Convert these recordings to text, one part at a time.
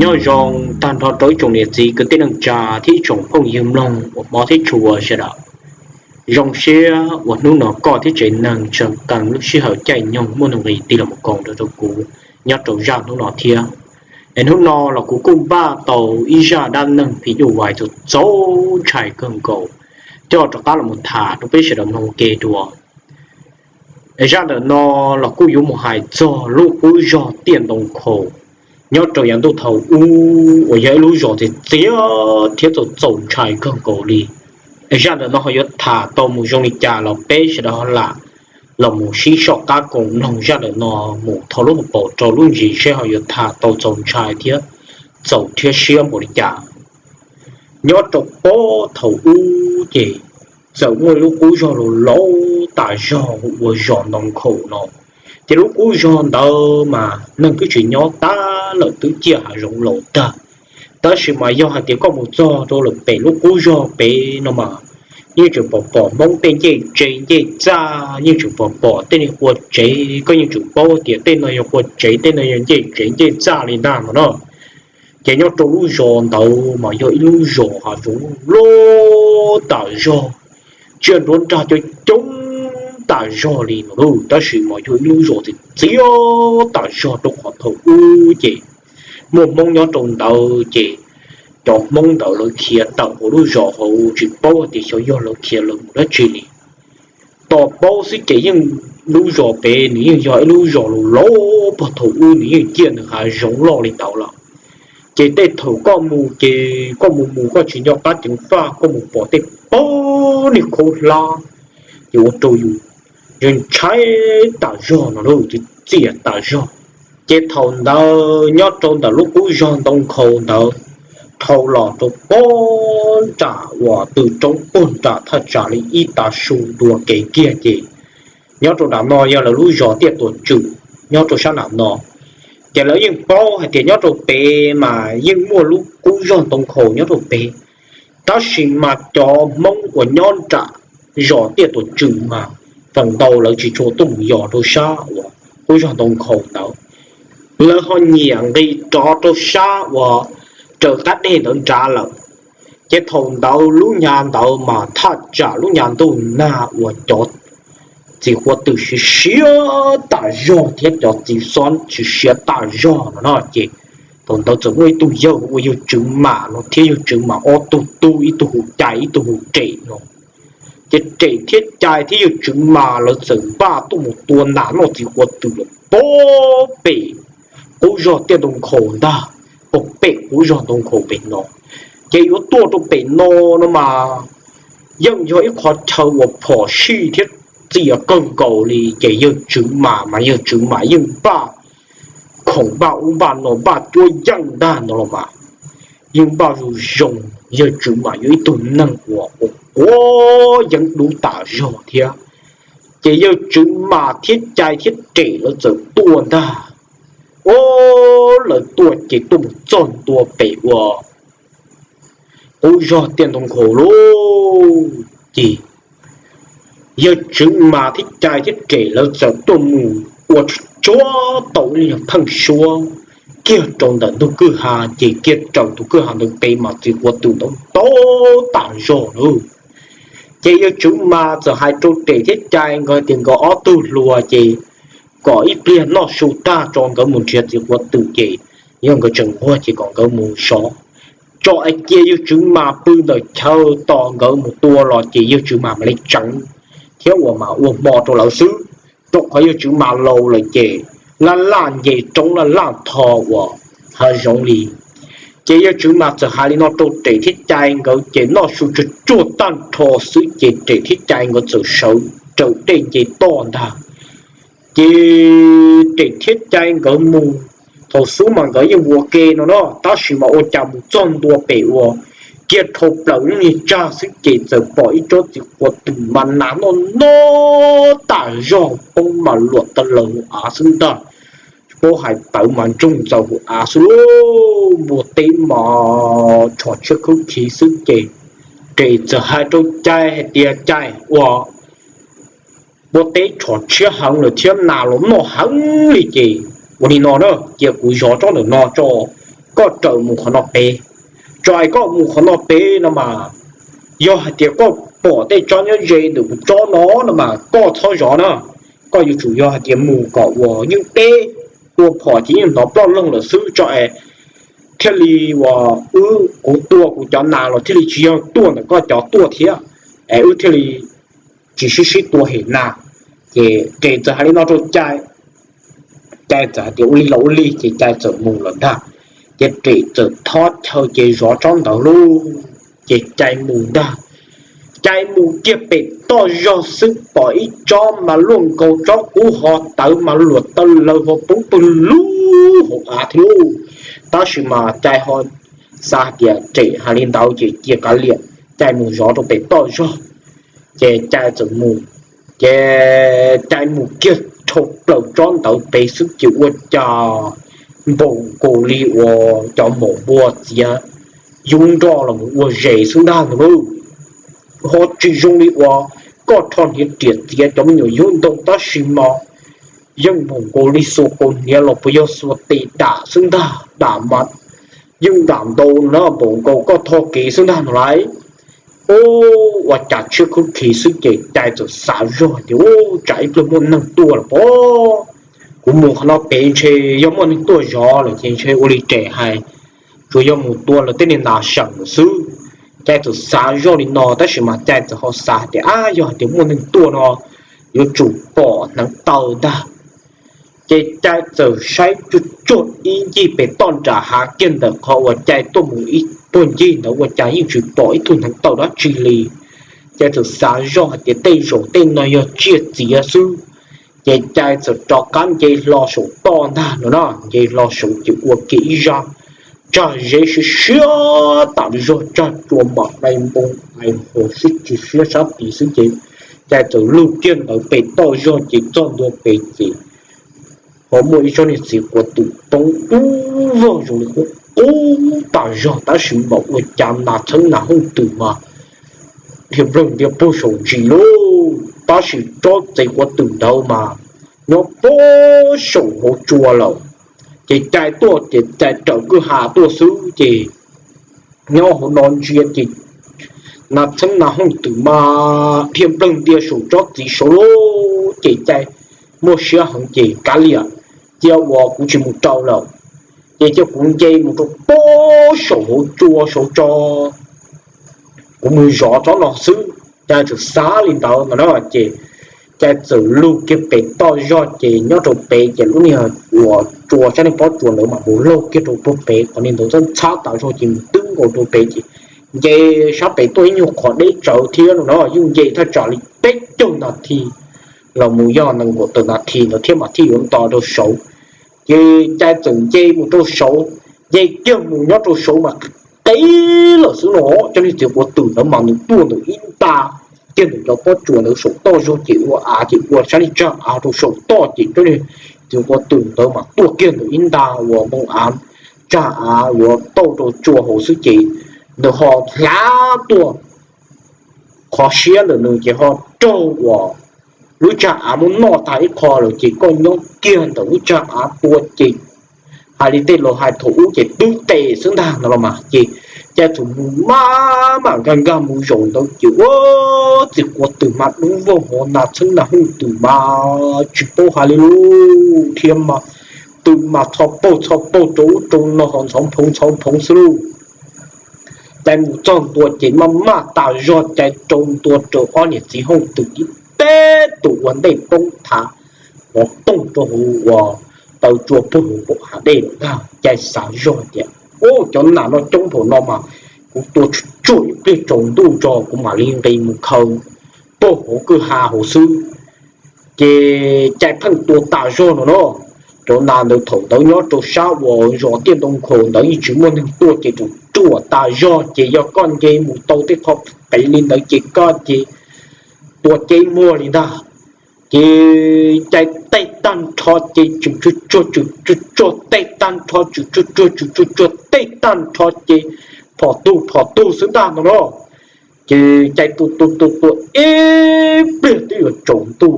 Nyob zoo tag nrho rau ib tsoom niam txiv kwv tij neej tsa thiab ib tsoom phooj ywg mloog uas hmov thiab tshua sawv daws. Zoo siab uas hnub no koj thiab tsev neeg tseem kheev lub sij hawm caij nyoog muaj nuj nqis tig los koom nrog rau kuv nyob rau zaj hnub no thiab. Es hnub no los kuv kuj npaj tau ib zaj dab neeg phim nyuj vais txaus ntshai kawg nkaus coj rov qab los tham rau peb sawv daws mloog ua ke dua. Zaj ntawm no los kuj yuav mus hais txog lub qub zog Tiaj Ntoo Nkhaus nyob rau yav ntuj thaum ub uas yog ib lub zos txias txias thiab txaus txaus ntshai kawg nkaus li. Zaj ntawm no ho yuav tham tau mus zoo li cas los peb sawv daws ho lam los mus sib soj qab koom mloog zaj ntawm no mus thov lub hauv paus rau lub ntsis seb ho yuav tham tau txaus ntshai thiab txaus rhiab siab npaum li cas. Nyob rau puag thaum ub ces txawm muaj ib lub qub zog laus laus tas zog hu ua zos Ntoo Nkhaus no. Ces lub qub zog ntawd mas neeg twb tsis nyob tag lawm, twb ciaj hav zoov laus tag. Tab sis mas yog hais tias koj mus txog rau lawm pem lub qub zog pem no mas yeej tseem pom pom Hmoob tej ncej tsev ncej txaj, yeej tseem pom pom tej niag qua tsev, koj yeej tseem paub tias tej no yog qua tsev, tej no yog ncej tsev ncej txaj li ntag no na. Ces nyob rau lub zos ntawd mas yog ib lub zos hav zoov loj tas zog, tsiaj nruab nrag coob coob tas zog li no lauj. Tab sis mas yog ib lub zos txias txias tas zog rau qhov thaum ub ces muaj Hmoob nyob rau ntawd ces cov Hmoob ntawd lawv khiav tawm hauv lub zos hauv, tsis paub hais tias xyov yog lawv khiav lawv mus dab tsi li. Tos paub xwb ces yeej lub zos pem nws yeej yog ib lub zos laus laus puag thaum ub, nws yeej ciaj nws hav zoov loj li ntawd lawm. Ces tej thaum koj mus ces koj mus mus koj tsis nco qab ceev faj, koj mus pom tej pab niag khaub hlab ces ua rau yus ntshai tas zog no lauj, txias tas zog. Ces thaum ntawd nyob rau ntawm lub qub zog Ntoo Nkhaus ntawd, dhau los rau puag nram uas tw roob puag nram thaj tsam li ib tav su dua kev kiag ces nyob rau nram no yog lawv lub zos Tiaj Tuam Tswm nyob rau sab nram no. Ces lawv yeej paub hais tias nyob rau pem mas yeej muaj lub qub zog Ntoo Nkhaus nyob rau pem. Tab sis mas cov Hmoob uas nyob nram zos Tiaj Tuam Tswm mas feem ntau lawv tsis tshua tuaj mus yos rau sab uas qub zog Ntoo Nkhaus ntawd. Lawv ho nyiam nqis rov rau sab uas raws qab deg ntawd nrad lawm. Ces thaum ntawd lub nyab ntawd mas thaj tsam lub nyab ntuj nag uas cov txiv huab twm siav siav tas zog thiab cov txiv xob siav siav tas zog no no ces thaum ntawd txawm muaj ib tug yawg ua yawg Tswv Mam no thiab yawg Tswv Mam ob tug tub, ib tug hu Cai ib tug hu Rem no. Ces Rem thiab Cai thiab yawg Tswv Mam lawv txawm npaj tuaj mus tua nas noj txiv huab twm lawm puag pem qub zog Tiaj Ntoo Nkhaus ntag, puag pem qub zog Ntoo Nkhaus pem no. Ces yuav tuaj rau pem no no mas yeej yog ib qhov chaw uas phom sij thiab txias kawg nkaus li, ces yawg Tswv Mam mas yawg Tswv Mam yeej npaj khoom npaj ub npaj no npaj cuab yeej ntag no los mas yeej npaj zoo zoo. Yawg Tswv Mam yog ib tug neeg uas quav yeeb dub tas zog thiab. Ces yawg Tswv Mam thiab Cai thiab Rem lawv txawm tuaj ntag. Ua, lawv tuaj ces tuaj mus txog ntua pem ua qub zog Tiaj Ntoo Nkhaus lauj. Ces yawg Tswv Mam thiab Cai thiab Rem lawv txawm tuaj mus ua tsuag tau ib nyuag pheej suab kiag rau ntawm ntug kwj ha, ces kiag raws tus kwj ha ntawd pem mas txiv huab twm ntau ntau tas zog lauj. Ces yawg Tswv Mam txawm hais rau Rem thiab Cai nkawd hais tias nkawd ob tug hluas ces kom ib pliag noj su tag tso nkawd mus nrhiav txiv huab twm, ces yog nkawd tseem nquag ces kom nkawd mus sov, tso cia yawg Tswv Mam pw ntawm chaw tos nkawd mus tua los ces yawg Tswv Mam mam li tseev thiab uas mam ua hmo rau lawv xwb. Rau qhov yawg Tswv Mam laus lawm ces laj laj nce roob laj laj tho uas hav zoov li. Ces yawg Tswv Mam txawm hais li no rau Rem thiab Cai nkawd ces noj su tsuag tsuag tag nrho xwb ces Rem thiab Cai nkawd txawm sawv raws dej nce toj ntag. Ces Rem thiab Cai nkawd mus, thaum xub mas nkawd yeej ua ke no no, tab sis mas ua cas mus txog ntua pem uas kiag dhau plaws lub niag tsag xwb ces txawm pom ib tsob txiv huab twm mas nas noj noj tas zog poob mas luam tawg laws hauv av xwb ntag. Tsis paub hais tawv mas ntsoog ntxaws hauv av xwb lauj, npua teb mas tshos tshiab khawb khiv xwb ces Rem txawm hais rau Cai hais tias Cai, ua npua teb tshos tshiab heev lawm thiab nas los noj heev li ces ua li no na, cia kuv zov tsob ntawm no tso, koj raws mus qhov no pem. Tso es koj mus qhov no pem no mas, yog hais tias koj pom tej tsob nyob ze ntawm kuv tsob no no mas koj txhob zov na. Koj yuav tsum yog hais tias mus kom uas yeej deb, tua phom ces yeej hnov ploj loog lawm xwb tso es thiaj li uas wb, kuv tua kuv cov nas los thiaj li tsis yog tuaj ntawm koj cov tuaj thiab, es wb thiaj li tsis sib sib tua hem nas. Ces Res txawm hais li no rau Cai. Cai txawm hais tias ua li los ua li ces Cai txawm mus lawm ntag. Ces Res txawm thov chaw ces zov tsob ntawd lauj, ces Cai mus ntag. Cai mus kiag pem toj zog xwb pom ib tsob mas luaj nkaus tsob qub ho tawv mas luam taw laws ho poob pawg lug hauv av thiab lauj. Tab sis mas Cai ho xav hais tias Res hais li ntawd ces cia kav liam, Cai mus zov rau pem toj zog. Ces Cai txawm mus, ces Cai mus kiag dhau plaws tsob ntawd pem xwb ces ua cas npaum nkaus li uas cov maum npua txiav yub nroj los mus ua zes xwb ntag no lauj. Ho tsis zoo li uas koj rho hniav riam txiav cov me nyuam yub ntoo tab sis mas yeej npaum nkaus li xuas kaus hniav los puas yog xuas tes dam xwb ntag, dam mas yeej dam ntau na, npaum nkaus koj tho kev xwb ntag no lauj. Ua cas tshiab khub khi xwb ces Cai txawm xav zog tias, Ub, tsam ib pliag muaj neeg tuaj lawm pob. Kuv mus qhov no pem ntshe yog muaj neeg tuaj zov lawm ces ntshe ua li Res hais, tsuas yog mus tua lawv tej niag nas seem lawm xwb. Cai txawm xav zoj li no tab sis mas Cai txawm ho xav tias, Ab, yog hais tias muaj neeg tuaj no yuav tsum pom hneev taw ntag. Ces Cai txawm saib tsuag tsuag ib ncig pem toj nram hav kiag ntawm qhov uas Cai tuaj mus ib puag ncig ntawd ua cas yeej tsis pom ib tug hneev taw dab tsi li. Cai txawm xav zoj hais tias tej zaum tej no yog tsiaj txiav xwb. Ces Cai txawm rov qab nce hlo saum toj ntag no na, nce hlo saum ces ua kiag ib zaj tsag zeb siab siab tas zog, tsag tsua mam dai npoo ais hos sib tsis siab sab tid xwb ces Cai txawm lug kiag ntawd pem toj zog ces txog ntua pem ces ho muaj ib tsob niag txiv quav twm poob dub vog zoo li qub qub tas zog tab sis npaum ua cas nas txheeb nas hooj twm mas dhia nplawg ntia puag saum ntsis lauj. Tab sis tsob txiv quav twm ntawd mas nyob puag saum hauv tsua lawm. Ces Cai tuaj ces Cai raws kwj ha tuaj xwb ces nyob hauv no ntsia ces nas txheeb nas hooj twm mas dhia nplawg ntia saum tsob txiv saud lauj. Ces Cai muaj siab heev ces, Kav liam, cia uas kuv tsis mus rau lawm, ces cia kuv nce mus rau puag saum hauv tsua saud tso, kuv mus zov tsob no xwb. Cai txawm xav li ntawd ntag na ces Cai txawm lug kiag pem toj zog ces nyob rau pem ces lub niag uas tsua sab niag pob tsuas ntawd mam mus laug kiag rau puag pem qhov niag ntawd txhob ntxhab tas zog ces mus twb nkaus rau pem ces nce sab pem tuaj ib nyuag qhov deb tsawv thiab no na, yeej nce thaj tsam li peb caug nas this los mus yog nees nkaum tawm nas this ntawd thiab mas thiaj yuav nto rau saud. Ces Cai txawm nce mus rau saud, nce kiag mus nyob rau saud mas qeb lawm xwb no, cov niag txiv quav twm ntawd mas nws tuaj ntawm ib nta kiag ntawm cov pob tsuas ntawd saum toj zog ces ua av ces ua sab niag tsag av rau saum toj ces cov niag txiv quav twm ntawd mas tuaj kiag ntawm ib nta uas npoo av, tsag av uas tauj rau tsua hauv xwb ces nws ho hlav tuaj qhov siab ntawm nws ces ho raug uas lub tsag av muab noj tag ib qho lawm ces koj nyob kiag ntawm lub tsag av tua ces hais li tej laus hais thaum ub ces twb tes xwb ntag no los mas ces Cai txawm mus maj mam nkag nkag mus zaum ntawd ces ua txiv quav twm mas dub vog hov nas txheeb nas hooj twm mas tsis paub hais li lub thiab mas twm mas txho paug txho paug rau ub rau no ho ntxhov nphoov ntxhov nphoov xwb lauj. Cai mus txog ntua ces maj maj tas zog Cai rau ntua rau ob niam txiv hooj twm tib teb tus ua ntej poob thav hov tooj rau hauv uas taw tsua puag hauv hav dej lawm ntag. Cai xav zog tias, Ub, cov nas no coob npaum no mas kuv tua tsuag tsuag ib pliag tsaus ntuj tso kuv mam li nqis mus khaws puag hauv kwj ha hauv xwb. Ces Cai pheej tua tas zog no no, cov nas ntawd thaum ntawd nyob rau sab uas zos Tiaj Ntoo Nkhaus ntawd yeej tsis muaj neeg tuaj ces ruam ruam tas zog ces yog koj nce mus tau tej qho qev li ntawd ces koj ces tua ceb muag li ntag. Ces Cai tej tag nrho ces tswm tsuag tsuag tswm tsuag tsuag tej tag nrho tswm tsuag tsuag tswm tsuag tsuag tej tag nrho ces phom tug phom tug xwb ntag no no. Ces Cai tua tua tua tua ib pliag twb yuav tsaus ntuj.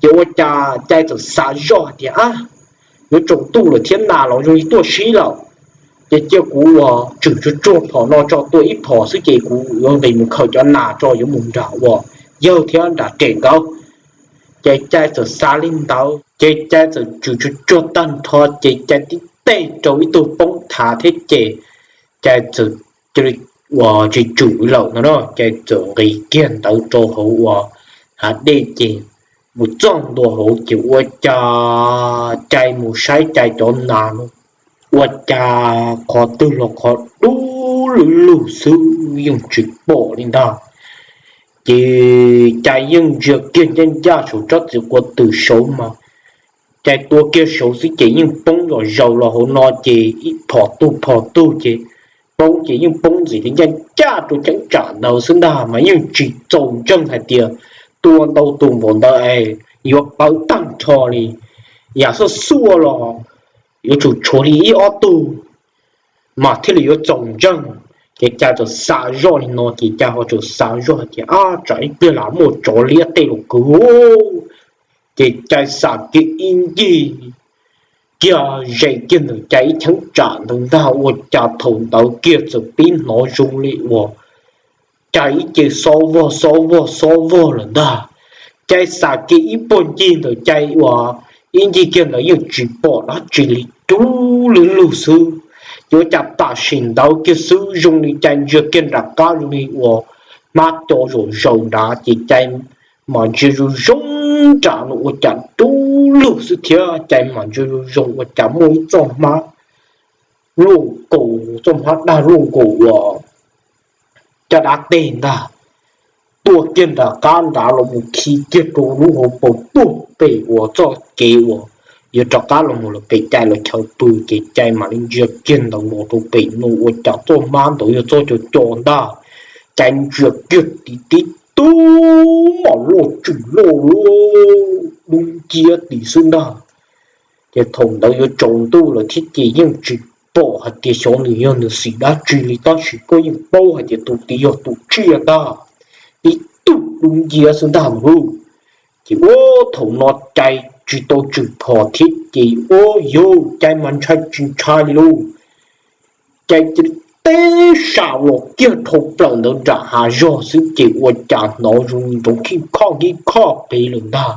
Ces ua cas Cai txawm xav zoj hais tias, Ab, yuav tsaus ntuj lawm thiab nas los zoo li tuaj sib lawm. Ces cia kuv uas tswm tsuag tsuag phom no tso, tua ib phom xwb ces kuv yuav nqis mus khaws cov nas tso yuav mus nram uas yawg thiab nram kem nkawd. Ces Cai txawm xav li ntawd ces Cai txawm tswm tsuag tsuag tag nrho ces Cai tib teg rau ib tug poob thav thiab ces Cai txawm cia li uas tsis tswm lawm no na, Cai txawm nqis kiag ntawd rau hauv uas hav dej ces mus txog ntua hauv ces ua cas Cai mus saib Cai cov nas no ua cas qhov twg los qhov dub lug lug xwb yeej tsis pom li ntag. Ces Cai yeej ntsia kiag ncaj ncaj saum tsob txiv quav twm saud mas Cai tua kiag saud xwb ces yeej poob zom zaws los hauv no ces ib phom tug phom tug ces poob ces yeej poob ntxim li ncaj ncaj rau cheeb tsam ntawd xwb ntag mas yeej tsis txaus ntseeg hais tias tua ntau tus npaum ntawd es yuav pawv tag nrho li, yam xuaj xuaj los yuav tsum tshuav li ib ob tug mas thiaj li yuav txaus ntseeg. Ces Cai txawm xav zoj li no ces Cai ho txawm xav zoj hais tias ab tsam ib pliag lam muaj tsov liab tej los kwv. Ces Cai xav kiag ib ncig kiag ze kiag ntawm Cai ib cheeb tsam ntawd ntag ua cas thaum ntawd kiag txawm pib hnov zoo li uas Cai ib ce xob vog xob vog xob vog lawm ntag. Cai xav kiag ib puag ncig ntawm Cai uas ib ncig kiag ntawd yeej tsis pom dab tsi li, dub lug lug xwb. Ces ua cas tam sim ntawd kiag xwb zoo li Cai ntsia kiag nram qab zoo li uas hmab co zom zaws nrad ces Cai mam ntsia zoo zoo nram no ua cas dub lug xwb thiab Cai mam ntsia zoo zoo ua cas muaj ib txoj hmab luaj nkaus, txoj hmab dag luaj nkaus uas caj dab teg ntag tuaj kiag nram qab nrad los mus khi kiag rau lub hauv paus tuaj pem uas txoj kev uas yuav rov qab los mus lawm pem Cai lawv chaw pw ces Cai mam li ntsia kiag ntawd los rau pem no ua cas txoj hmab ntawd yog txoj co co ntag. Cai ntsia kiag tim tib tug mam luaj tswm loj dub nciab tim xwb ntag. Ces thaum ntawd yuav tsaus ntuj lawm thiab ces yeej tsis pom hais tias xyov nws yog nws xim dab tsi li tab sis koj yeej paub hais tias tus tid yog tus tsiaj ntag, tib tug dub nciab xwb ntag lauj. Ces ua thaum no Cai tsis tau tswm phom thiab ces ua yog Cai mas ntshai tsis ntshai li lauj. Cai cia li teb sam los kiag dhau plaws ntawd nram hav zog xwb ces ua cas hnov zoo nrov khib khob khib khob pem lawm ntag.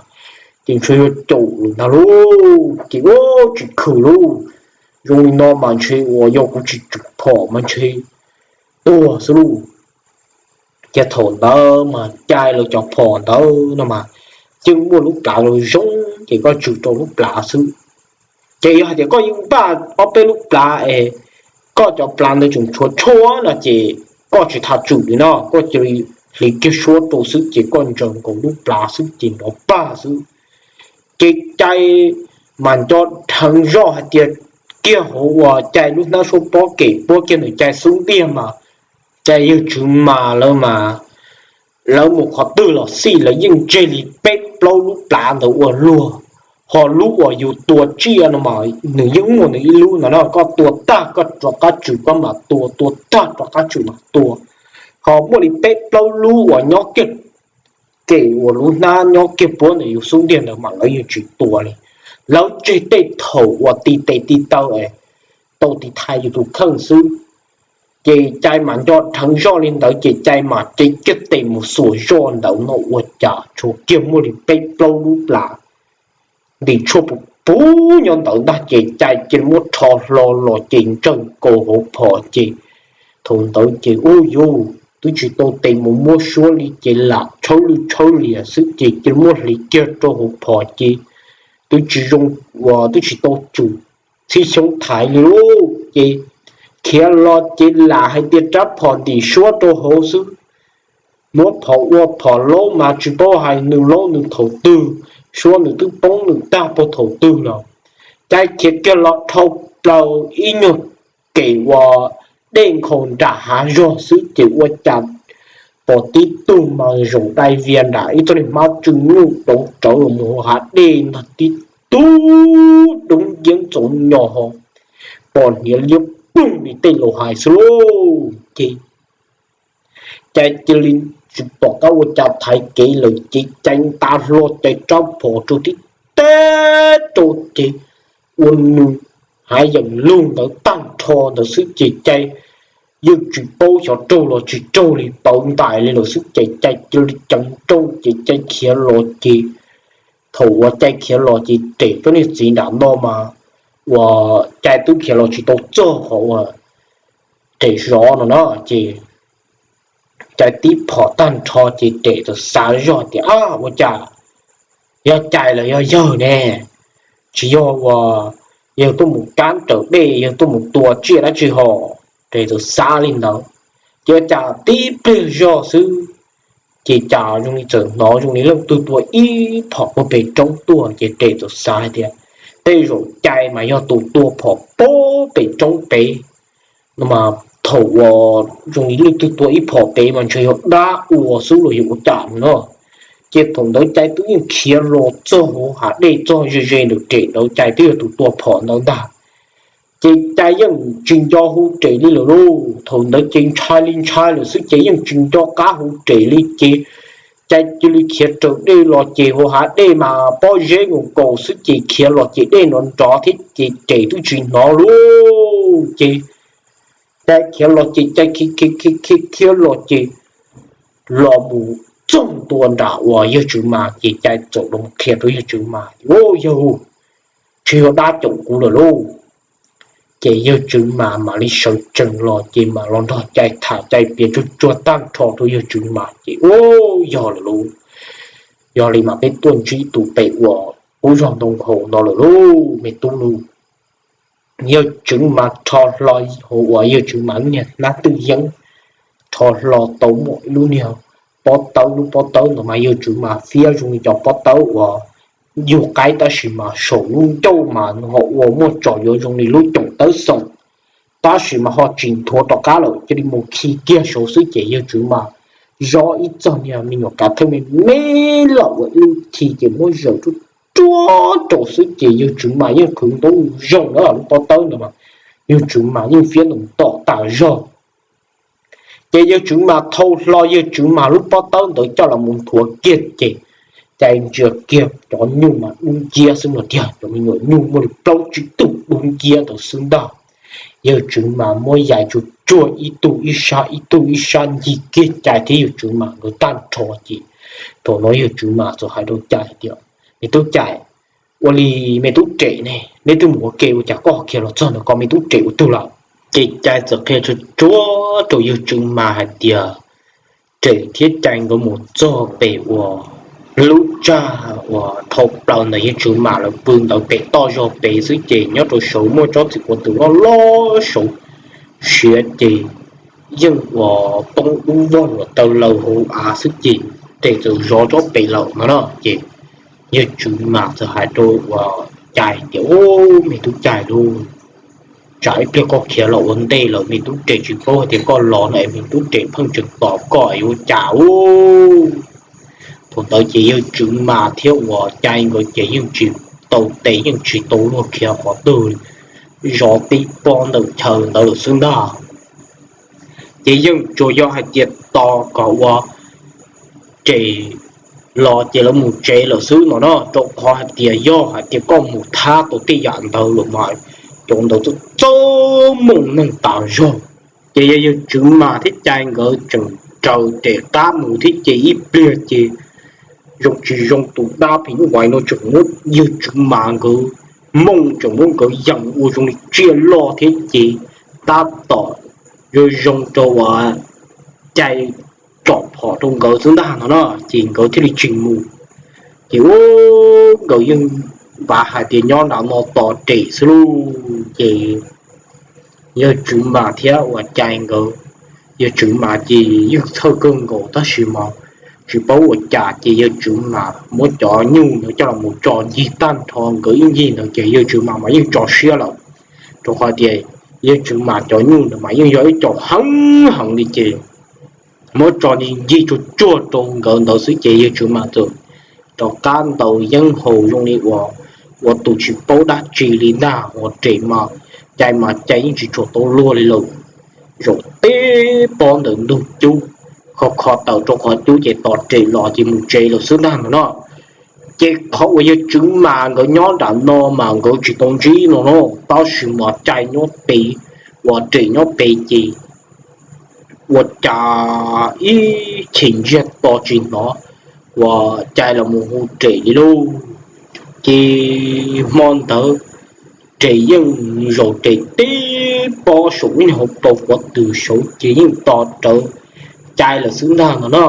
Ces ntshe yuav caum lawm ntag lauj ces ua tsis khwm lauj. Zoo li no mas ntshe uas yog kuv tsis tswm phom mas ntshe tuag xwb lauj. Ces thaum ntawd mas Cai lawv cov phom ntawd no mas yeej muaj lub plhav zoo zoo ces koj tswm rau lub plhav xwb. Ces yog hais tias koj yeej npaj ob peb lub plhav es koj cov plhav ntawd tseem tshuav tshuaj no ces koj tsis tas tswm li no, koj cia li hliv kiag suab rau xwb ces koj ntsaws nkaus lub plhav xwb ces nrov pag xwb. Ces Cai mas nco dheev zoj hais tias kiag hauv uas Cai lub hnab suab pob kem puab kiag ntawm Cai xub ntiag mas Cai yawg Tswv mas lawv mas lawv mus qhov twg los xij lawv yeej tseg li peb plaub lub plhav ntawd ua luag. Ho lub uas yus tua tsiaj no mas nws yeej muaj nws ib lub ntawd no, koj tua tag koj rov qab tswm koj mam tua, tua tag rov qab tswm mam tua. Ho muaj li peb plaub lub uas nyob kiag kem uas lub hnab nyob kiag puab ntawm yus xub ntiag ntawd mas lawv yeej tsis tua li. Lawv tseg tej thaum uas ti tes ti taw es tau tiv thaiv yus tus kheej xwb. Ces Cai mas nco dheev zoj li ntawd ces Cai mas cev kiag tes mus xuas zoj ntawd no ua cas tshuav kiag muaj li peb plaub lub plhav ntim tshuaj puv puv nyob ntawd ntag ces Cai cia li muab rho hlo los ces ntsaws nkaus hauv phom ces thaum ntawd ces ub yus twb tsis tau tes mus muab suab li ces lam tshawb lwj tshawb liam xwb ces cia li muab hliv kiag rau hauv phom ces twb tsis zoo, uas twb tsis tau tswm txhib xyoob thaiv li lauj. Ces khiav los ces lam hais tias rab phom ntim suab rau hauv xwb, muab phom ua phom laub mas tsis paub hais nws laub nws thaum twg, suab nws twb poob nws tag puag thaum twg los. Cai khiav kiag los dhau plaws ib nyuag kem uas dej nkhaus nram hav zog xwb ces ua cas pom tib tug mas zaum dai vias nram ib txoj niag hmab tsw nyuj dov rawv los mus hav dej ntag, tib tug dub nciab ntxoov nyos ho pom hniav liab ploog li tej laus hais xwb lauj. Ces Cai cia li tsis pom qab ua cas thaiv kev lawm ces Cai nta hlo Cai rab phom rau tib teg rau ces ua nws hav yeem lug ntawd tag nrho ntawd xwb ces Cai yeej tsis paub xyov raug los tsis raug li, pauv ntais li lawm xwb ces Cai cia li ceev nrooj ces Cai khiav los ces thaum uas Cai khiav los ces Rem cov niag txiv nram no mas uas Cai twb khiav los tsis tau txog qhov uas Rem zov no na ces Cai tib phom tag nrho ces Rem txawm xav zog tias, Ab, ua cas yog Cai los yog yawg ne? Tsis yog uas yawg tuaj mus kab raws dej, yawg tuaj mus tua tsiaj dab tsi hos? Rem txawm xav li ntawd. Ces ua cas tib pliag zog xwb ces cas zoo li txawm hnov zoo li leej twg tua ib phom puag pem roob tuaj ces Rem txawm xav hais tias, Tej zaum Cai mas yog tus tua phom puag pem roob pem no mas thaum uas zoo li leej twg tua ib phom pem mas ntshe yog dab ua xwb los yog ua cas no. Ces thaum ntawd Cai twb yeej khiav los txog hauv hav dej txog ze ze ntawm Rem ntawd, Cai twb yog tus tua phom ntawd ntag. Ces Cai yeej tsis nco hu Rem li lawm lauj. Thaum ntawd ces ntshai li ntshai lawm xwb ces yeej tsis nco qab hu Rem li ces Cai cia li khiav raws dej los ces hauv hav dej mas pob zeb nkaus nkaus xwb ces khiav los ces dej nrov nrov thiab ces Rem twb tsis hnov lauj. Ces Cai khiav los ces Cai khiav khiav khiav khiav los ces los mus txog ntua nram uas yawg Tswv Mas ces Cai txawm los qhia rau yawg Tswv Mas, Au, yawg, tsis yog dab caum kuv lawm lauj. Ces yawg Tswv Mas mam li sawv tsees los ces mam los nrog Cai tham, Cai piav tsuag tsuag tag nrho rau yawg Tswv Mas ces, Au, yog lawm lauj. Yog li mas peb tuaj ntsib tus pem uas qub zog ntoo haus no lawm lauj me tub lauj. Yawg Tswv Mas rho hlo hauv uas yawg Tswv Mas lub niag hnab twj yeeb, rho hlo tau muaj ib lub niag pob tawb, lub pob tawb ntawd mas yawg Tswv Mas fiab zoo li cov pob tawb uas yug qaib tab sis mas saum lub ncauj mas nws ho ua muaj tsos yuav zoo li lub coom tawb xeem, tab sis mas ho tsis nthuav rov qab lawm, cia li mus khi kiag saud xwb ces yawg Tswv Mas zov ib txog niag me nyuam kav theej me me lawm ua ib lub khi ces muab zaws ruaj ruaj rau xwb ces yawg Tswv Mas yeej qhwv ntoob zoo na, lub pob tawb ntawd mas yawg Tswv Mas yeej fiab ntoos tom tas zog. Ces yawg Tswv Mas thau hlo yawg Tswv Mas lub pob tawb ntawd coj los mus nthuav kiag ces Cai ntsia kiag cov nyuj mas dub nciab xwb no tiag, cov me nyuam nyuj muaj li plaub tsib tug dub nciab ntawd xwb ntag. Yawg Tswv Mas muab yais tsuag tsuag ib tug ib sab ib tug ib sab ncig kiag Cai thiab yawg Tswv Mas nkawd tag nrho ces thaum no yawg Tswv Mas txawm hais rau Cai hais tias, Me tub Cai, ua li me tub Rem ne, neb twb mus ua ke ua cas koj ho khiav los txog ntawm ko, me tub Rem ua twg lawm? Ces Cai txawm qhia tsuag tsuag rau yawg Tswv Mas hais tias Rem thiab Cai nkawd mus txog pem uas lub tsag uas dhau plaws ntawm yawg Tswv Mas lawv pw ntawd pem toj zog pem xwb ces nyob rau saud muaj tsob txiv quav tus loj loj saud siav ces yeej uas poob ub vog luam taw laws hauv av xwb ces Rem txawm zov tsob pem lawm no na ces yawg Tswv Mas txawm hais rau uas Cai tias, Au, me tub Cai lauj, tsam ib pliag koj khiav los ua ntej lawm me tub Rem tsis paub hais tias koj los no es me tub Rem pheej tseem tos koj es ua cas ub. Thaum ntawd ces yawg Tswv Mas thiab uas Cai nkawd ces yeej tsis tau tes yeej tsis tau luag khiav qhov twg li, zov tib pob ntawm chaw ntawd lawm xwb ntag. Ces yeej tsuas yog hais tias tos kom ua Rem los ces lawv mus tsev lawm xwb no na, rau qhov hais tias yog hais tias koj mus thab tau tej yam ntawd lawm mas cov ntawd txawj txawj mooj neeg tas zog. Ces yog yawg Tswv Mas thiab Cai nkawd tseem raws Rem qab mus thiab ces ib pliag ces zoo tsis zoo tus dab phim nyuj vais no tseem muab yawg Tswv Mas nkawd mooj, tseem muab nkawd yees ua zoo li tsiaj loj thiab ces tab tom zoo zoo rau uas Cai tsom phom rau nkawd xwb ntag no na, ces nkawd thiaj li tsis mus. Ces ua nkawd yeej vav hais tias nyob nram no tos Rem xwb lauj. Ces yawg Tswv Mas thiab uas Cai nkawd, yawg Tswv Mas ces yeej txhawj kawg nkaus tab sis mas tsis paub ua cas ces yawg Tswv Mas muab cov nyuj ntawd coj los mus tso ncig tag nrho, nkawd ib ncig ntawd ces yawg Tswv Mas mas yeej tso siab lawm, rau qhov tias yawg Tswv Mas cov nyuj ntawd mas yeej yog ib co heev heev li ces muab tso ncig ncig tsuag tsuag rau nkawd ntawd xwb ces yawg Tswv Mas txawm rov qab ntaus yeeb haus zoo li uas ua tus tsis paub dab tsi li ntag, uas Rem mas Cai mas Cai yeej tsis tshua tau luag li lawm. Zaum tib pob ntawm ntug cub, kho kho taws rau qhov cub ces tos Rem los ces mus tsev lawm xwb ntag no na. Ces qhov uas yawg Tswv Mas nkawd nyob nram no mas nkawd tsis tau ntsib no na, tab sis mas Cai nyob pem uas Rem nyob pem ces ua cas ib chim ntsiag to tsis hnov uas Cai los mus hu Rem li lauj. Ces hmo ntawd Rem yeej zaum Rem tib pob saum ib niag hauv paus quav twm saud ces yeej tos rawv Cai lawm xwb ntag no na.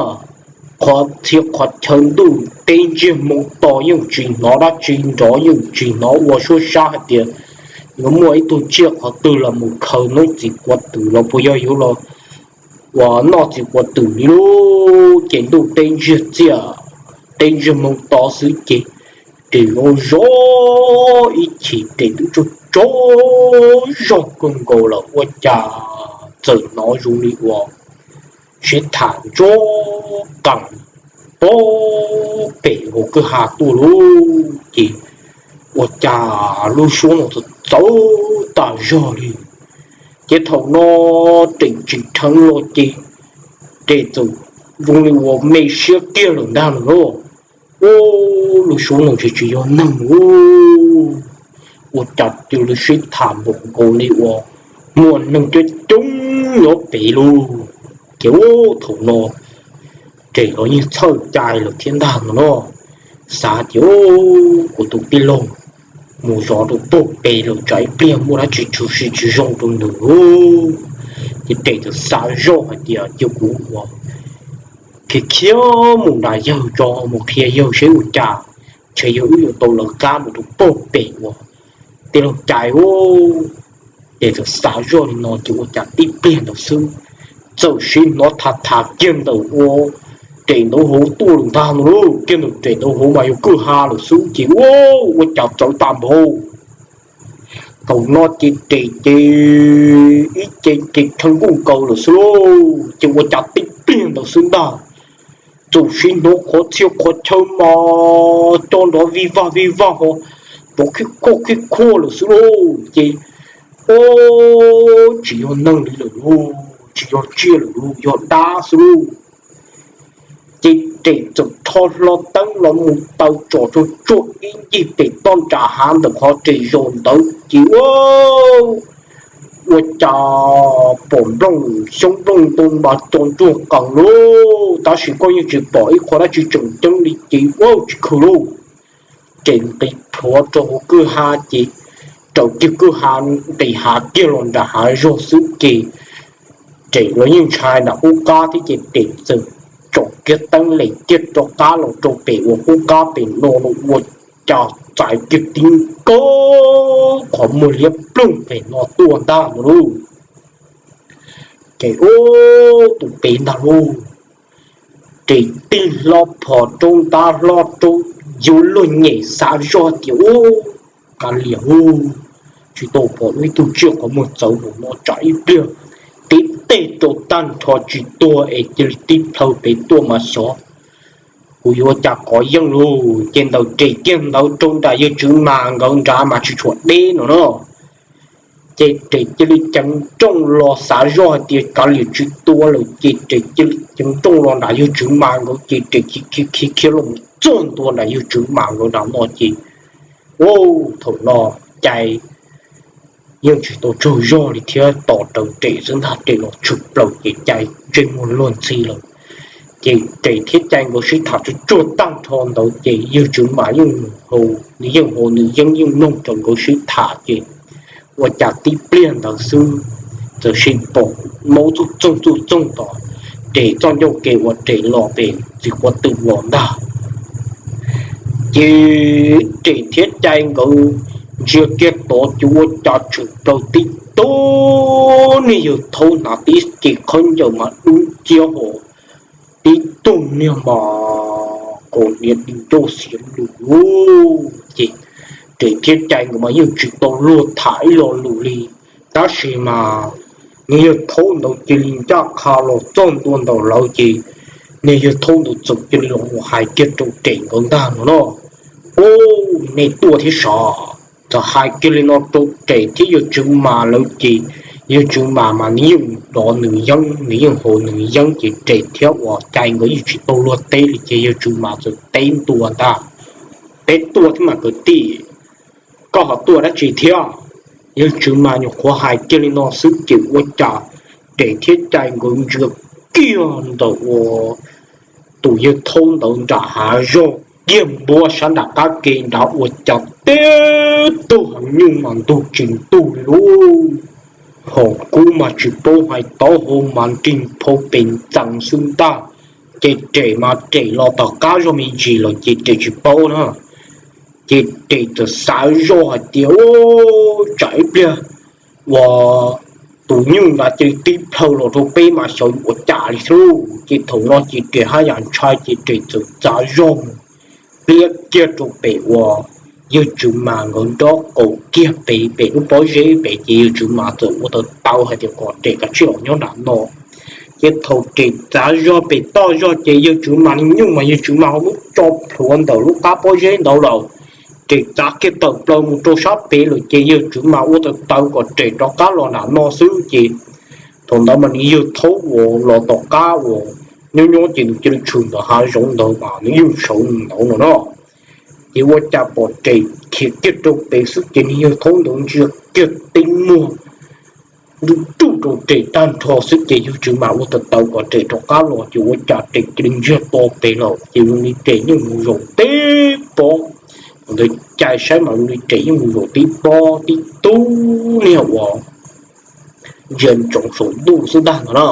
Qhov txhia qhov chaw ntuj teb ntsiag moo to yeej tsis hnov dab tsi nrov, yeej tsis hnov ua suab sab hais tias yuav muaj ib tug tsiaj qhov twg los mus khaws noob txiv quav twm los puas yog yuav los uas noj txiv quav twm li lauj. Ces ntuj teb ntsiag txiaj, teb ntsiag moo to xwb ces Rem zoo zoo ib chim Rem twb tsaug tsaug zog kawg nkaus lawm ua cas txawm hnov zoo li uas sib tham ntsuab qees pob pem hauv kwj ha tuaj lauj. Ces ua cas lub suab no txawv txawv tag zog li, ces thaum no Rem tsim dheev los ces Rem txawm zoo li uas me siab kiag lawm ntag no lauj. Ub, lub suab no tsis tsis yog neeg ub, ua cas cia li sib tham npaum nkaus li uas muaj neeg coob coob nyob pem lauj. Ces ub, thaum no Rem los yeej txhawj Cai lawm thiab ntag no no, xav tias ub, kuv tus tij laug mus zov rau puag pem lawm tsam ib pliag muaj dab tsi tshwm sim tsis zoo rau nws lauj. Ces Rem txawm xav zoj hais tias cia kuv ua khiav khiav mus nram yawg tso, mus qhia yawg seb ua cas ntshe yog wb yuav tau lawv qab mus rau puag pem uas tij laug Cai ub. Ces txawm xav zoj li no ces ua cas tib pliag ntawd xwb txawm sim hnov tham tham kiag ntawm ua Rem nraud hauv tuaj lawm ntag no lauj. Kiag ntawm Rem nraud hauv mas yog kwj ha lawm xwb ces ua, ua cas txawv tag npaum. Thaum no ces Rem ces ib ce ces rheev nkuj nkaus lawm xwb lauj. Ces ua cas tib pliag ntawd xwb ntag txawm sim hnov qhov txhia qhov chaw mas co nrov vij vag vij vag ho rov khib khuaj khib khuaj lawm xwb lauj. Ces ub, tsis yog neeg li lawm lauj, tsis yog tsiaj lawm lauj, yog dab xwb lauj. Ces Rem txawm rho hlo teeb los mus taw tsom tsuag tsuag ib ncig pem toj nram hav ntawm qhov Rem zaum ntawd ces ua, ua cas pom nplooj xyoob nplooj ntoo mas co ntsuag qees lauj, tab sis koj yeej tsis pom ib qho dab tsi tseem ceeb li ces ua tsis khw lauj. Rem nqis plhuav rau hauv kwj ha ces raws kiag kwj ha nqis hav kiag los nram hav zog xwb ces Rem los yeej ntshai nram qub qab thiab ces Rem txawm tsom kiag teeb lem kiag rov qab los rau pem uas qub qab pem no los ua cas txais kiag tib nkaug qhov muag liab ploog pem no tuaj ntag no lauj. Ces ub, tus pem ntag lauj. Rem tig hlo phom rau ntab hlo rau, yuav luag nyem xav zoj tias ub, kav liam ub, tsis tau pom ib tug tsiaj qhov muag txawv npaum no tsam ib pliag tib teg rau tag nrho tsis tuag es cia li tib plhaw pem tuaj mas xyov kuv yuav cas qov yeej lauj. Ces ntawm Rem kiag ntawd rau nram yawg Tswv Mas nkawd nrad mas tsis tshua deb no na. Ces Rem cia li ceev nrooj los xav zoj hais tias kav liam tsis tua lawm ces Rem cia li ceev nrooj los nram yawg Tswv Mas nkawd ces Rem khiav khiav khiav los txog ntua nram yawg Tswv Mas nkawd nram no ces ua thaum no Cai yeej tsis tau tsaug zog li thiab tos raws Rem xwb ntag, Rem los tshwm plaws ces Cai ntsej muag luag ntxhi lawm. Ces Rem thiab Cai nkawd sib tham tsuag tsuag tag nrho ntawd ces yawg Tswv Mas yeej mus hau, nws yeej hau nws yeeb yeej mloog rau nkawd sib tham ces ua cas tib pliag ntawd xwb txawm sim pom maub txuj txoog txuj txoog tom Rem txoj ncauj ke uas Rem los pem txiv quav twm los ntag. Ces Rem thiab Cai nkawd ntsia kiag tod ces ua cas tshwm plaws tib tug niag yawg thaub hnav tib ce khaub ncaws mas dub nciab ho tib tug niag mas kaus hniav di ncauj xiav lus lauj. Ces Rem thiab Cai nkawd mas yeej tsis tau luag tham ib lo lus li, tab sis mas niag yawg thaub ntawd cia li ncaj qha los txog ntua ntawm lawv ces niag yawg thaub ntawd txawm cia li los hais kiag rau Rem nkawd ntag no no, Ub, nej tuaj thiab sav. Txawm hais kiag li no rau Rem thiab yawg Tswv Mas lawv ces yawg Tswv Mas mas nws yeej dov nws yeeb, nws yeej haus nws yeeb ces Rem thiab uas Cai nkawd yeej tsis tau luag teb li ces yawg Tswv Mas txawm teb ntua ntag, Peb tuaj thiab mas kwv tij, koj ho tuaj dab tsi thiab? Yawg Tswv Mas nyuam qhuav hais kiag li no xwb ces ua cas Res thiab Cai nkawd ntsia kiag ntawm uas tus yawg thaub ntawd nram hav zoov kiag npuab sab nram qab ke nrad ua cas tib tug heev nyuj mas ntug tsis ntug li lub hom kub mas tsis paub hais taub hau mas nrig phau pes ntxees xwb ntag. Ces Res mas Res los tom qab zog me ntsis lawm ces Res tsis paub na. Ces Res txawm xav zoj hais tias, tsam ib pliag uas tus nyuj ntawd cia li tib plhaw los rau peb mas xyov yuav ua cas li xwb. Ces thaum no ces Res haj yam ntshai ces Res txawm txav zog pliab kiag rau pem uas yawg Tswv Mas nkawd nrob qaum kiag pem, pem lub pob zeb pem ces yawg Tswv Mas txawm ua tawv tawv hais tias kom Res kav tsij los nyob nram no. Ces thaum Res txav zog pem toj zog ces yawg Tswv Mas li nyuj mas yawg Tswv Mas ho muab tso plhuav ntawm lub qab pob zeb ntawd lawm. Res txav kiag tawm plaws mus rau sab pem lawm ces yawg Tswv Mas ua tawv tawv kom Res rov qab los nram no xwb ces thaum ntawd mas nws yawg thaub uas los tom qab uas nyob nyob ces nws cia li tshwm ntawm hav zoov ntawd mas nws yeej sawv ntawd no na. Ces ua cas pom Res khiav kiag rau pem xwb ces nws yawg thaub ntawd ntsia kiag tib muag ntuj ruj rau Res tag nrho xwb ces yawg Tswv Mas ua tawv tawv kom Res rov qab los ces ua cas Res cia li ntsiag to pem lawm ces zoo li Res yeej mus zaum tib pob. Thaum ntawd Cai saib mas zoo li Res yeej mus zaum tib pob tib tug niag uas ntsia ntsoov saum ntuj xwb ntag no na.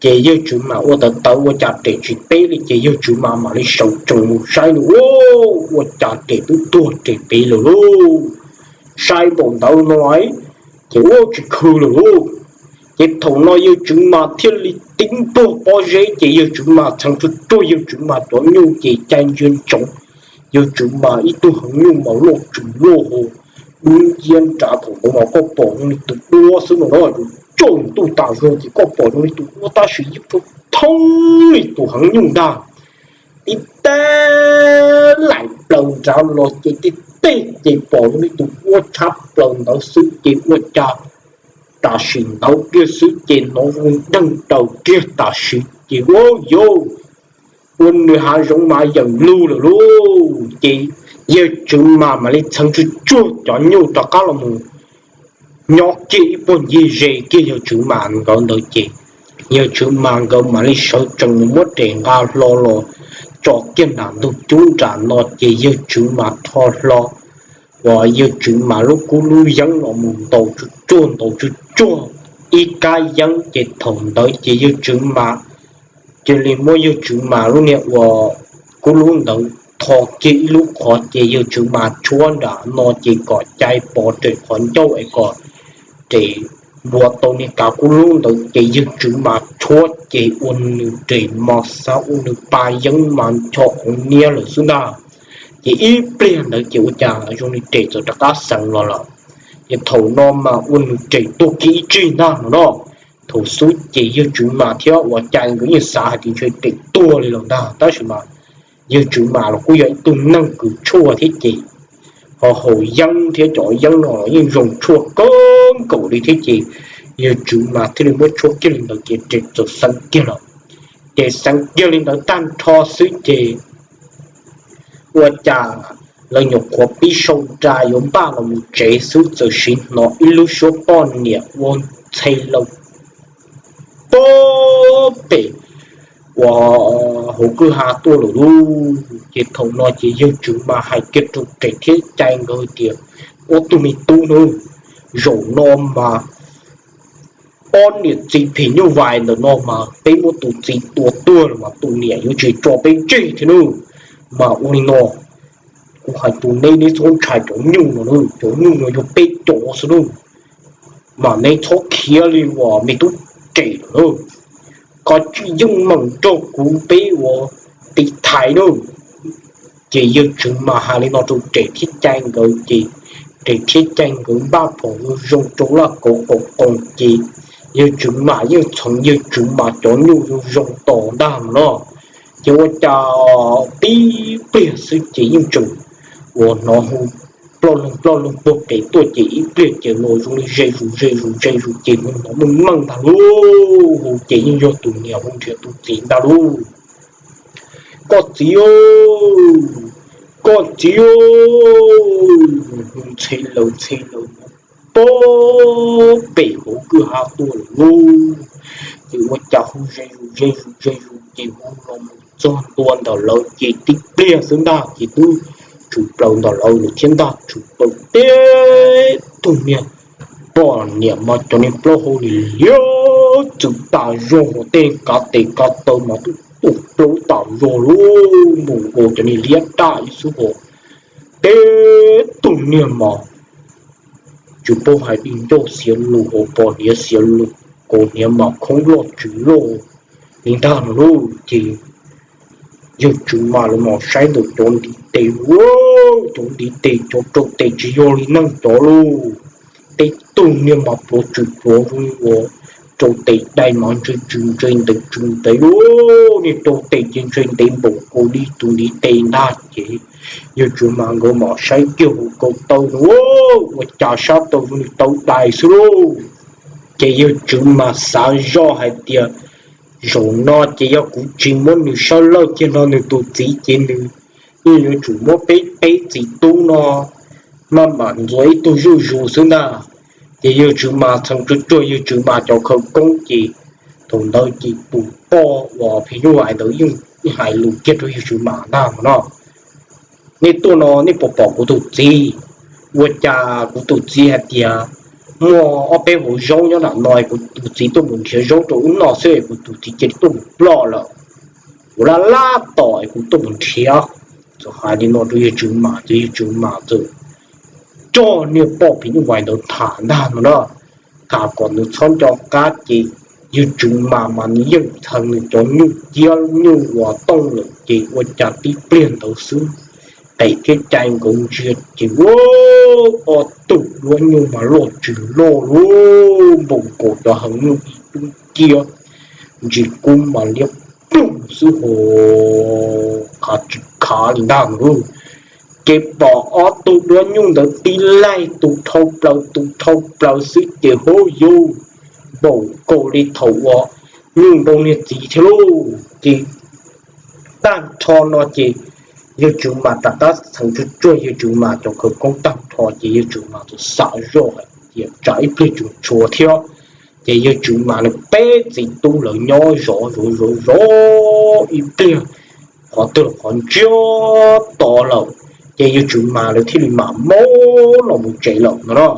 Ces yawg Tswv Mas ua tawv tawv ua cas Res tsis teb li ces yawg Tswv Mas mam li sawv tsees mus saib nws, ua cas Res twb tuag Res pem lawm lauj. Saib npaum ntawd no ces ua tsis khw lawm lauj. Ces thaum no yawg Tswv Mas thiaj li tib npuag pob zeb ces yawg Tswv Mas txheev tsuag tsuag yawg Tswv Mas cov nyuj ces Cai ntsia ntsoov yawg Tswv Mas ib tug heev nyuj mas loj tsis loj ho dub nciab nrad thaum ntawd mas koj pom zoo li tus duab xwb no na, yus tsaus ntuj tas zog ces koj pom zoo li tus duab tab sis yeej rau thoob li tus heev nyuj ntag. Tib teg laim plaws nrad los ces tib teg ces pom zoo li tus duab tshab plaws ntawd xwb ces ua cas tam sim ntawd kiag xwb ces hnov zoo deeg daws kiag tam sim ces ua yau ua nws hav zoov mas yeem lug lawm lauj. Ces yawg Tswv Mas mam li txheev tsuag tsuag cov nyuj rov qab los mus nyob kiag ib puag ncig ze kiag yawg Tswv Mas nkawd ntawd ces yawg Tswv Mas nkawd mam li sawv tsees mus muab Res nqa hlo los tso kiag nram ntug cub nram no ces yawg Tswv Mas rho hlo uas yawg Tswv Mas lub kub lub yeeb los mus ntaus tsuag tsuag ntaus tsuag tsuag ib kab yeeb ces thaum ntawd ces yawg Tswv Mas cia li muab yawg Tswv Mas lub niag uas kub lub ntawd tho kiag ib lub qhov ces yawg Tswv Mas tshuab nram no ces kom Cai pov raws qhov ncauj es kom Res npuav tau niag kav kub lub ntawd ces yawg Tswv Mas tshuab ces ua nws Res mas xav ua nws pa yeeb mas ncho qhov niab lawm xwb ntag. Ces ib pliag ntawd ces ua cas zoo li Res txawm rov qab xeev los lawm. Ces thaum no mas ua nws Res tuag kiag ib tsig ntag no no. Thaum xub ces yawg Tswv Mas thiab uas Cai nkawd yeej xav hais tias ntshe Res tuag li lawm ntag tab sis mas yawg Tswv Mas los kuj yog ib tug neeg kws tshuaj thiab ces ho haus yeeb thiab cov yeeb no los yeej zoo tshuaj kawg nkaus li thiab ces yawg Tswv Mas thiaj li muab tshuab kiag li ntawd ces Res txawm xeev kiag lawm. Ces xeev kiag li ntawd tag nrho xwb ces ua cas lawv nyuam qhuav pib sau nra yuav npaj los mus tsev xwb txawm sim hnov ib lub suab poj niam ua ntxhe laws pog pem uas hauv kwj ha tuaj lawm lauj. Ces thaum no ces yawg Tswv Mas hais kiag rau Res thiab Cai nkawd tias, Ob tug me tub nawb, zaum no mas ob niam txiv phim nyuj vais ntawm no mas peb muab tus txiv tua tuag los mas tus niam yuav tsis tso peb tseg thiab nawb. Mas ua li no, kuv hais rau neb, neb txhob ntshai cov nyuj no nawb, cov nyuj no yog peb cov xwb nawb. Mas neb txhob khiav li uas me tub Res lawm nawb. Koj tsis yeej meem nrog kuv peb ua tiv thaiv nawb. Ces yawg Tswv Mas hais li no rau Res thiab Cai nkawd ces Res thiab Cai nkawd npaj phom zoo zoo rau laj kauv qaum qoos ces yawg Tswv Mas yeej txhoov yawg Tswv Mas cov nyuj zoo zoo tos ntag no. Ces ua cas tib pliag xwb ces yeej tseem uas hnov hu ploj loog ploj loog puag pem tuaj ces ib pliag ces los zoo li ze zus ze zus ze zus ces hnov meej meej ntag lauj, ces yeej yog tus niam hu nrhiav tus txiv ntag lauj. Koj txiv, koj txiv, hu ntxhe laws ntxhe laws, pem hauv kwj ha tuaj lawm lauj. Ces ua cas hu ze zus ze zus ze zus ces hu los mus txog ntua ntawm lawv ces tib pliag xwb ntag ces twb tshwm plaws ntawm lawv lawm thiab ntag, tshwm plaws teb tug niag poj niam mas cov niag plaub hau li liab txwv tas zog uas tej kav tes kav taw mas twb tuaj plaub tas zog lauj, mus nkaus cov niag liab daj ib xub hos teb tug niag mas tsis paub hais di ncauj xiav lus hos pos hniav xiav lus, kaus hniav mas khoob loj tswv loj li ntag no lauj. Ces yawg tswv mas lawv mam saib ntawm cov ntiv tes, cov ntiv tes cov rau tes tsis yog li neeg cov lauj. Teb tug niag mas pluav tswm pluav zoo li uas rau tes dai mas ntshe tsw ntshe ntev tsw ntev lauj, niag rau tes ces ntshe ntev npaum nkaus li tus ntiv tes ntag ces yawg tswv mas nkawd mam saib kiag hauv ko taw no ua cas sab taw zoo li tau dais xwb lauj. Ces yawg tswv mas xav zoj hais tias zaum no ces yog kuv tsis muab nws sab lawj kiag no nws tus txiv ces nws yeej yuav tsum muab peb peb txiv tub no maj mam ntxuav ib tug zuj zus xwb ntag. Ces yawg tswv mas txheev tsuag tsuag yawg tswv mas cov khawv koob ces thaum ntawd ces tus poj uas phim nyuj vais ntawd yeej hais lus kiag rau yawg tswv mas ntag no, nej tuaj no nej puas pom kuv tus txiv? Ua cas kuv tus txiv hais tias muaj ob peb hauv zaub nyob nram no, kuv tus txiv tuaj mus nrhiav zaub rau wb noj xwb es kuv tus txiv cia li tuaj mus ploj lawm. Kuv laj laj tos es kuv tuaj mus nrhiav. Txawm hais li no rau yawg tswv mas ces yawg tswv mas txawm coj niag poj phim nyuj vais ntawd tham ntag no na, tham kom nws txhob nco qab ces yawg tswv mas mas nws yeej txheev nws cov nyuj ciab nyuj uas tooj lawm ces ua cas tib pliag ntawd xwb qem thiab cai nkawd ntsia ces ua ob tug duab nyuj mas loj tsis loj lauj, npaum nkaus cov heev nyuj ib tub ciab, ntsis kub mas liab ploog xwb hos khav tsis khav li ntag lauj. Ces pom ob tug duab nyuj ntawd tib laig tus dhau plaws tus dhau plaws xwb ces hub yus npaum nkaus li thaum uas nyuj nrau niag txiv thiab lauj. Ces tag nrho no ces yawg tswv mas rov qab txheev tsuag tsuag yawg tswv mas cov khawv koob tag nrho ces yawg tswv mas txawm xav zoj hais tias tsam ib pliag tseem tshuav thiab. Ces yawg tswv mas nws peb txiv tub lawv nyob zov zov zov zov ib pliag qhov twg los qhov ntsiag to lawm, ces yawg tswv mas lawv thiaj li mam maub los mus tsev lawm no na.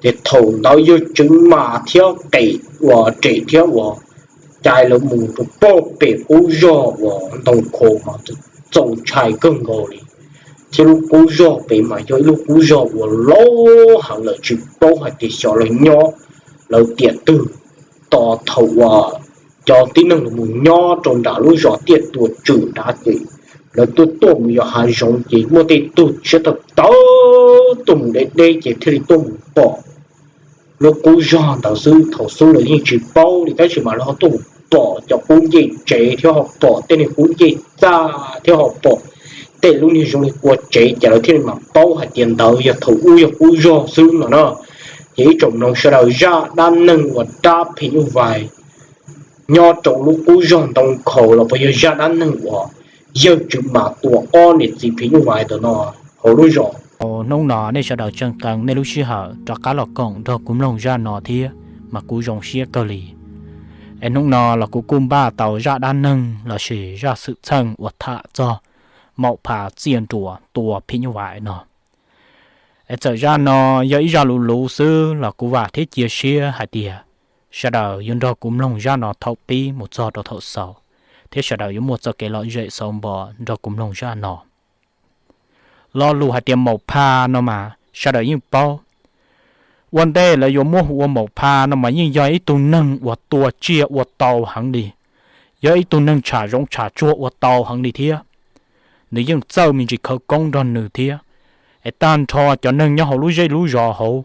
Ces thaum ntawd yawg tswv mas thiab qem uas rem thiab uas cai lawv mus rau pog pem qub zog uas ntoo khau mas txaus ntshai kawg nkaus li, thiab lub qub zog pem mas yog ib lub qub zog uas laub heev lawm tsis paub hais tias xyov lawv nyob lawv tiam twg. Tos thaum uas cov tib neeg los mus nyob rau nram lub zos Tiaj Tuam Tswm nrad ces lawv tuaj tuaj mus yos hav zoov ces muaj tej tug siab tawv tawv tuaj mus deb deb ces thiaj li tuaj mus pom lub qub zog ntawd xwb. Thaum xub lawv yeej tsis paub li tab sis mas lawv ho tuaj mus pom cov qub ncej tsev thiab ho pom tej niag qub ncej txaj thiab ho pom tej lub niag zoo li kua tsev ces lawv thiaj li mam paub hais tias ntawd yog thaum ub yog qub zog xwb no na. Ces ib tsoom mloog sawv daws, zaj dab neeg uas rab phim nyuj vais nyob rau lub qub zog ntoo khau los puas yog zaj dab neeg uas yawg tswv mas tua ob niam txiv phim nyuj vais ntawm no hauv lub zos? Hnub no nej sawv daws tseem qee nej lub sij hawm rov qab los koom nrog kuv mloog zaj no thiab mas kuv zoo siab kawg li. Es hnub no los kuv kuj npaj tau zaj dab neeg lossis zaj xwm txheej uas tham txog maum pha txiaj nruas tua phim nyuj vais no. Es txawm zaj no yog ib zaj luv luv xwb los kuv vam thiab cia siab hais tias sawv daws yuav nrog kuv mloog zaj no thaum pib mus txog rau thaum xaus, thiab sawv daws yuav muaj txoj kev lom zem xauv npo nrog kuv mloog zaj no. Lo lus hais tias maum pha no mas sawv daws yeej paub. Ua ntej lawv yuav muab hu ua maum pha no mas yeej yog ib tug neeg uas tua tsiaj ua tau heev li, yog ib tug neeg tsham zoov tsham tsuag ua tau heev li thiab. Nws yeej txawj me ntsis khawv koob nrog nws thiab. Es tag nrho cov neeg nyob hauv lub zej lub zos hauv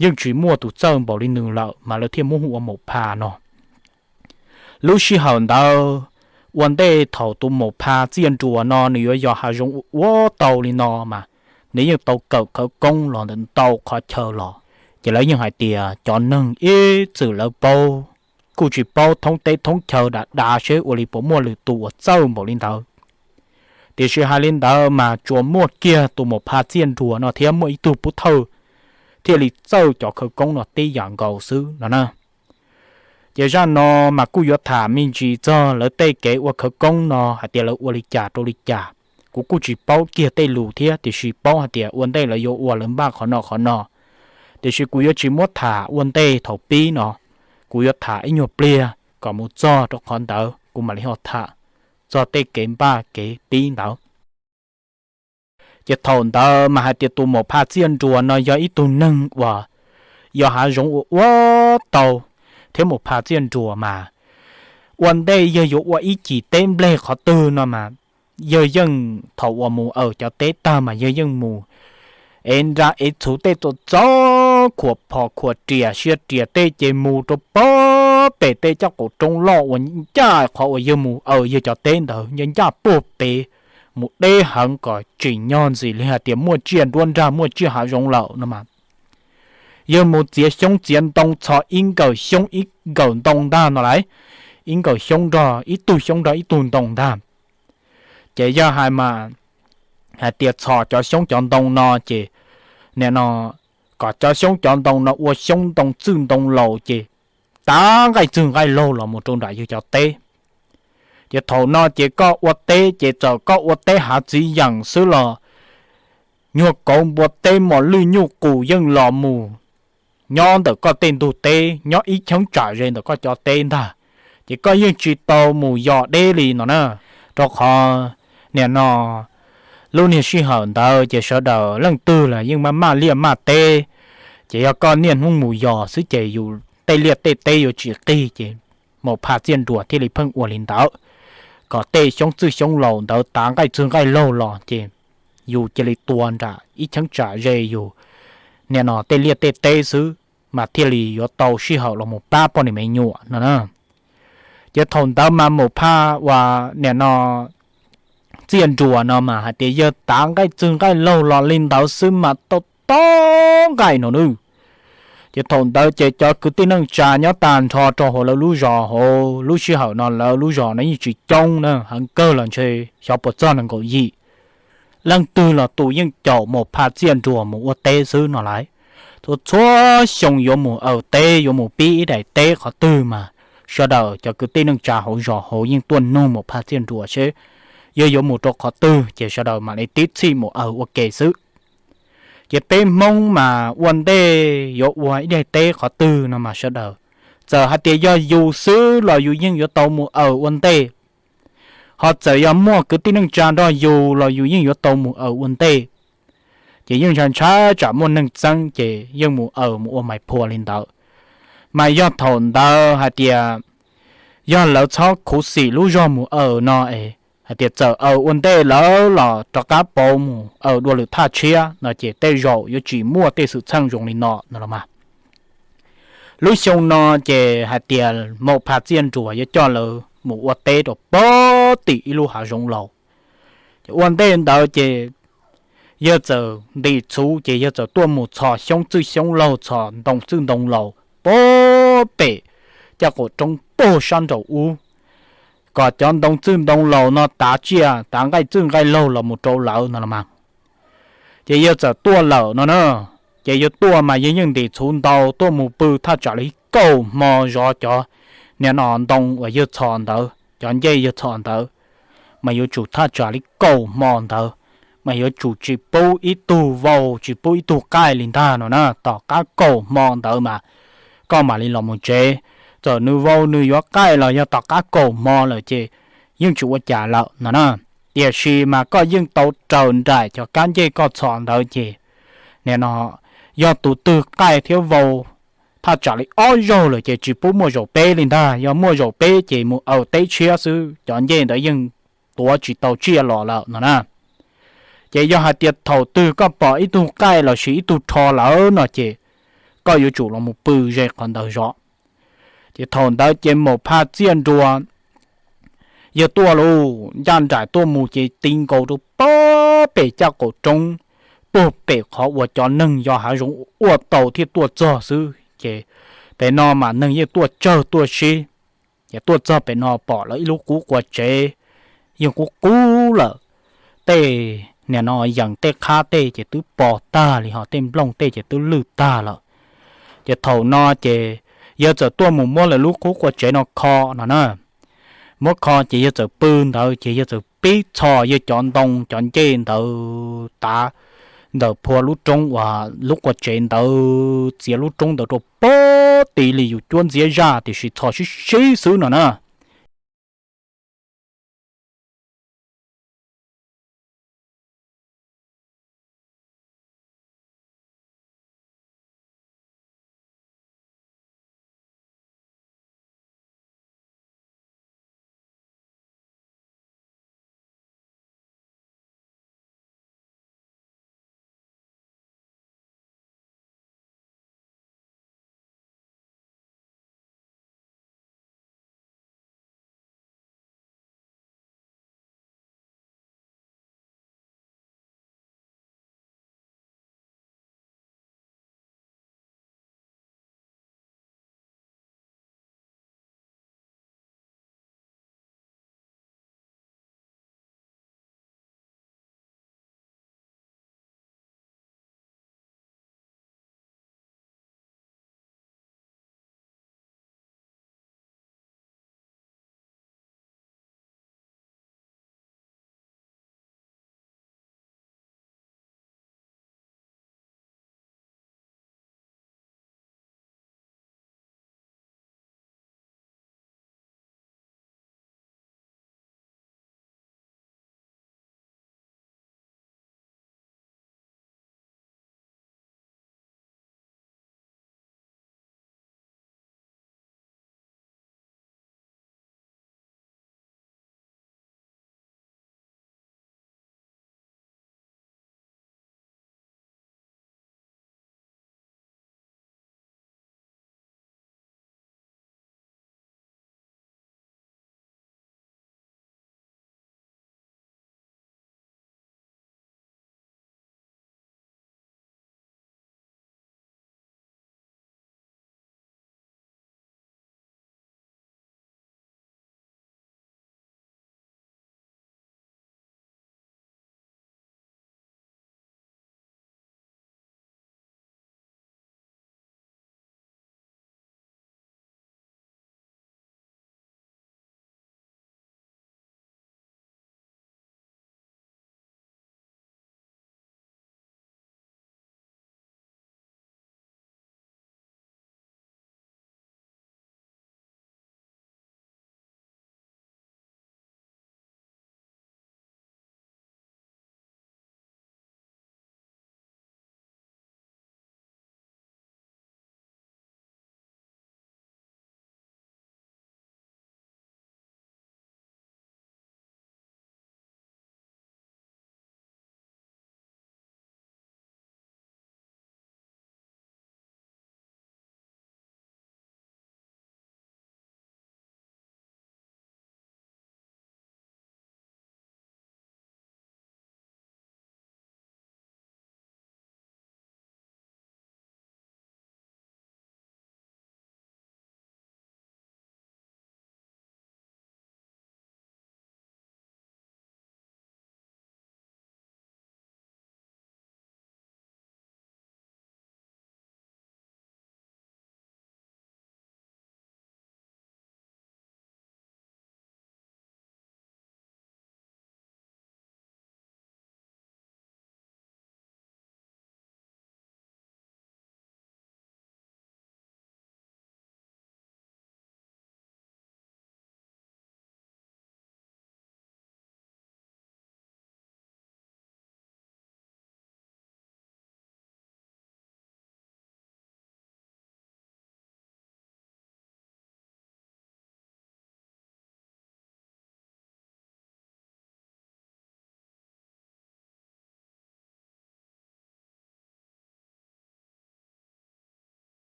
yeej tsis muaj tus txawj npaum li nws lawm mas lawv thiaj muab hu ua maum pha no. Lub sij hawm ntawd, ua ntej thaum tus maum pha txiaj nruas no nws yuav yos hav zoov ua tau li no mas nws yeej tau kawm khawv koob los ntawm ntau qhov chaw los. Ces lawv yeej hais tias cov neeg ib txwm lawv paub kuj tsis paub thoob teb thoob chaw dav dav seb ua li puas muaj lwm tus uas txawj npaum li ntawd. Tiam sis hais li ntawd mas tsuas muaj kiag tus maum pha txiaj nruas no thiab muaj ib tug pub thawj thiaj li txawj cov khawv koob no tib yam nkaus xwb no na. Ces zaj no mas kuj yuav tham me ntsis txog lawv tej kev ua khawv koob no hais tias lawv ua li cas rau li cas. Kuv kuj tsis paub kiag tej lus thiab, tiam sis paub hais tias ua ntej lawv yuav ua lawv npaj qhov no qhov no. Tiam sis kuv yuav tsis muab tham ua ntej thaum pib no, kuv yuav tham ib nyuag pliag kom mus txog rau qhov ntawd kuv mam li ho tham txog tej kev npaj kev pib ntawd. Ces thaum ntawd mas hais tias tus Maum Phaj Txiaj Nruas no yog ib tug neeg uas yog hav zoov ua ua tau, thiab Maum Phaj Txiaj Nruas mas ua ntej yawg yuav ua ib cim teb nplej qhov twg no mas yawg yeej thaum uas mus aws cov teb tag mas yawg yeej mus ev nra ev txhuv tej txom txom, khuam phom khuam riam sia riam tej ces mus rau pem tej caj qaum roob loj uas ncaj qhov uas yawg mus aws yawg cov teb ntawd ncaj ncaj puag pem, mus deb heev kom tsim nyog ntxim li hais tias muaj tsiaj nruab nrag muaj tsiaj hav zoov lawm no mas yawg mus txiav xyoob txiav ntoo txhos ib nkawm xyoob ib nkawm ntoo ntag no lauj, ib nkawm xyoob nrog ib tug xyoob nrog ib tug ntoo ntag. Ces yawg hais mas hais tias txhos cov xyoob cov ntoo no ces nim no kom cov xyoob cov ntoo no ua xyoob ntoo txwj ntoo laus ces tav nqaij txwg nqaij laug los mus rau nram yawg cov teb. Ces thaum no ces koj ua teb ces txawm koj ua teb hav txiv yeem xwb los nyuag kauv npua teb mos lwj nyuj qus yeej los mus nyob ntawm koj tej ntug teb, nyob ib cheeb tsam ze ntawm koj cov teb ntag. Ces koj yeej tsis tau mus yos deb li no na, rau qhov nim no lub niag sij hawm ntawd ces sawv daws leej twg los yeej maj maj liaj maj teb. Ces yog koj niaj hnub mus yos xwb ces yus tej liaj tej teb yuav tsis qig. Ces Maum Phaj Txiaj Nruas thiaj li pheej ua li ntawd, kom tej xyoob txwj xyoob laus ntawd tav nqaij txwg nqaij laug los ces yus cia li tua nram ib cheeb tsam ze yus nim no tej liaj tej teb xwb, mas thiaj li yuav tau sij hawm los mus pab poj niam me nyuam no na. Ces thaum ntawd mas Maum Phaj uas nim no Txiaj Nruas no mas hais tias yawg tav nqaij txwg nqaij laug los li ntawd xwb mas tau tob nqaij no nawb. Ces thaum ntawd ces cov kwv tij neej tsa nyob tag nrho rau hauv lawv lub zos, hauv lub sij hawm no lawv lub zos no yeej tsis coob na, heev kawg los ntshe xyov puas txog nees nkaum yim. Leej twg los tus yeej caum Maum Phaj Txiaj Nruas mus ua teb xwb no lauj. Txhua txhua xyoo yuav mus aws teb yuav mus pib ib daim teb qhov twg mas sawv daws cov kwv tij neej tsa hauv zos hauv yeej tuaj nug Maum Phaj Txiaj Nruas seb yog yuav mus rau qhov twg ces sawv daws mam li tib txhij mus aws ua ke xwb. Ces peb Hmoob mas ua ntej yuav ua ib daim teb qhov twg no mas sawv daws txawm hais tias yog yus xwb los yus yeej yuav tau mus aws ua ntej, ho txawm yog muaj kwv tij neej tsa nrog yus los yus yeej yuav tau mus aws ua ntej. Ces yeej ntshai ntshai tsam muaj neeg txeeb ces yeej mus aws mus ua mais phua li ntawd. Mas yog thaum ntawd hais tias yog lawv txhob khuv xim lub zog mus aws no es hais tias txawm aws ua ntej lawm los rov qab pauv mus aws dua lwm thaj tshiab no ces tej zaum yuav tsis muaj tej xwm txheej zoo li no no los mas. Lub xyoo no ces hais tias Maum Phaj Txiaj Nruas yuav coj lawv mus ua teb rau pem tim ib lub hav zoov laus. Ces ua ntej ntawd ces yawg txawm ntim txhuv ces yawg txawm tuaj mus txhos xyoob txwj xyoob laug txhos ntoo txwj ntoo laus pem caj qaum roob puag sab nraum ub, kom cov ntoo txwj ntoo laus no tav tsiaj tav nqaij txwj nqaij laug los mus rau lawv no los mas. Ces yawg txawm tuaj lawm no na, ces yawg tuaj mas yawg yeej ntim txhuv ntau tuaj mus pw thaj tsam li kaum hmo zov cov nim no ntoo uas yawg txhos ntawd, cov ncej yawg txhos ntawd, mas yuav tsum thaj tsam li kaum hmo ntawd, mas yuav tsum tsis pub ib tug vau tsis pub ib tug qaij li ntag no na. Tom qab kaum hmo ntawd mas koj mam li los mus tsev. Txawm nws vau nws yuav qaij los yog tom qab kaum hmo lawm ces yeej tsis ua cas lawm no na. Tiam sis mas koj yeej tau raws nraim cov kab ncej koj txhos ntawd ces nim no yog tus twg qaij thiab vau thaj tsam li ob zaug lawm ces tsis pub muaj zaum peb li ntag. Yog muaj zaum peb ces mus aws teb tshiab xwb, cov ncej ntawd yeej tuav tsis tau tsiaj los lawm no na. Ces yog hais tias thaum twg koj pom ib tug qaij lossis ib tug rho lawm no ces koj yuav tsum los mus pw ze qhov ntawd zov. Ces thaum ntawd ces Maum Phaj Txiaj Nruas yawg tuaj lauj, ncaj nraim tuaj mus ces ti nkaus rau pem caj qaum roob, puag pem qhov uas cov neeg yos hav zoov ua tau thiaj tuaj txog xwb. Ces pem no mas neeg yeej tuaj tsawg tuaj sib, ces tuaj txog pem no pom lawv ib lub qub qua tsev yeej qub qub lawm, tej nim no yees tej qhab tej ces twb pos tag li, ho tej nplooj tej ces twb lwj tag lawm. Ces thaum no ces yawg txawm tuaj mus muab lawv lub qub qua tsev no kho no na. Muab kho ces yawg txawm pw ntawd ces yawg txawm pib txhos yawg cov ntoo cov ncej ntawd tav ntawm phua lub roob uas lub qua tsev ntawd, txiav lub roob ntawd rau pem tid li yus cuab ntxiab zaj, tiam sis txhos sib sib xwb no na.